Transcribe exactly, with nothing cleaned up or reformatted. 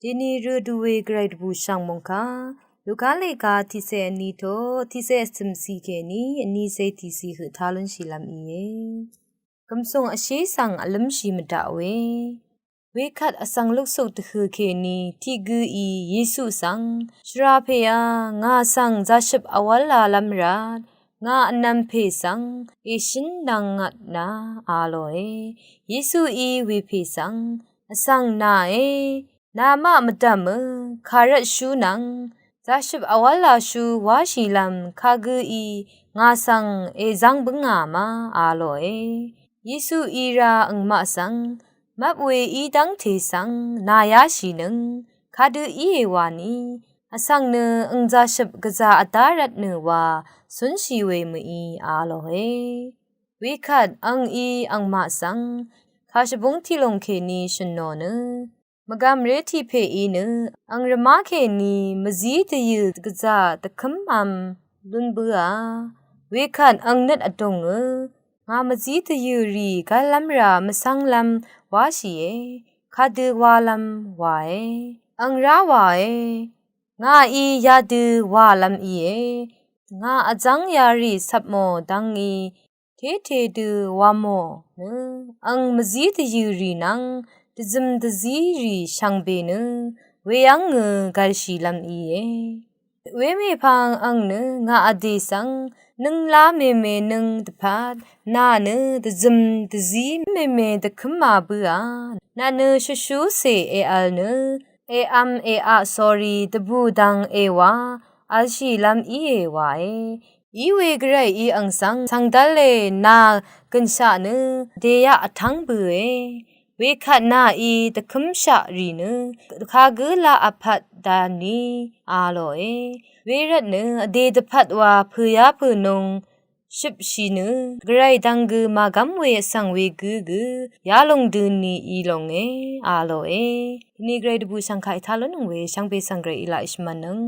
Deni rø du we gvray dvbù shv̀ng mòngkà Luka lèga tiqsè vní to tiqsè vsø̀m si kèní vní sè tiqsi høq tá lúnshì lv́m íe. Gv̀msùng vshé svng vlǿmshì mvdaq we. Wekvt vsvng luksuk dvhø̀ kèní tiq gǿí Yesu svng, shvrà pèá, ngà svng zashøp vwv́lá lv́m rvt ngà vnvm pè svng èshǿn dvngvt na, a lòe. Yesuí wepè svng, vsvng nàe, namaq mvdv̀mø, kàrvtshú nvng zashøp vwv́lá shú wáshì lv́m kagǿí ngà svng èzv́ng bǿngà ma, a lòe. Yesuí rá angmaq svng, mvp we í dv́ngte svng nà yáshì nøng, kadø íe wani, vsvng nø ang zashøp gvzà vdá rvt nø wa cúnshì we mø̀í, a lòe. Wekvt angí angmaq svng, kàshvbúng tiqlùng kèní shø̀n nò nø, mvgv̀mré tiq pèí nø ang rvmá kèní mvzí dvyø̀ gvzà dvkǿmvm lún bǿà. Wekvt ang nøt vdùngø, ngà mvzí dvyø̀ rì gv́llv́m rà mvsv́nglv́m wáshìe, kadø walv́m wàe. Ang rá wàe, ngàí yadø wàlv́m íe. Ngà vzv́ng yarì cvpmò dvngí téte dø wamò nø, ang mvzí dvyø̀ rì nvng dvzøm dvzí rì shvngbe nø weyv́ngø gv̀lshì lv́m íe. Wemèpvng ang nø ngà vdè svng, nøngla mème nøng dvpvt, nà nø dvzøm dvzí mème dvkǿmá bǿà, nà nø shvshúcè èvl nø, èvm èaq sórí dvbù dvng èwà, vlshì lv́m íe wàe. Iwe gvrayí ang svng, svngdv́le nà gø̀nshaq nø, dèyaq vtv́ng bøe. Wekvt nàí dvkǿmshaq rì nø, kagǿ laq vpvt dvni, a lòe. Wervt nø, vdè dvpvt wa pø̀yá pø̀nung shøpshì nø, gvray dvng gø màgv́m we vsvng wegǿ gø, yalòng døni í lònge, a lòe. Deni gvray dvbù shv̀ngkà ètá lúnnøng we, shvngbe svng gvrayí laq èshvmv̄nnøng.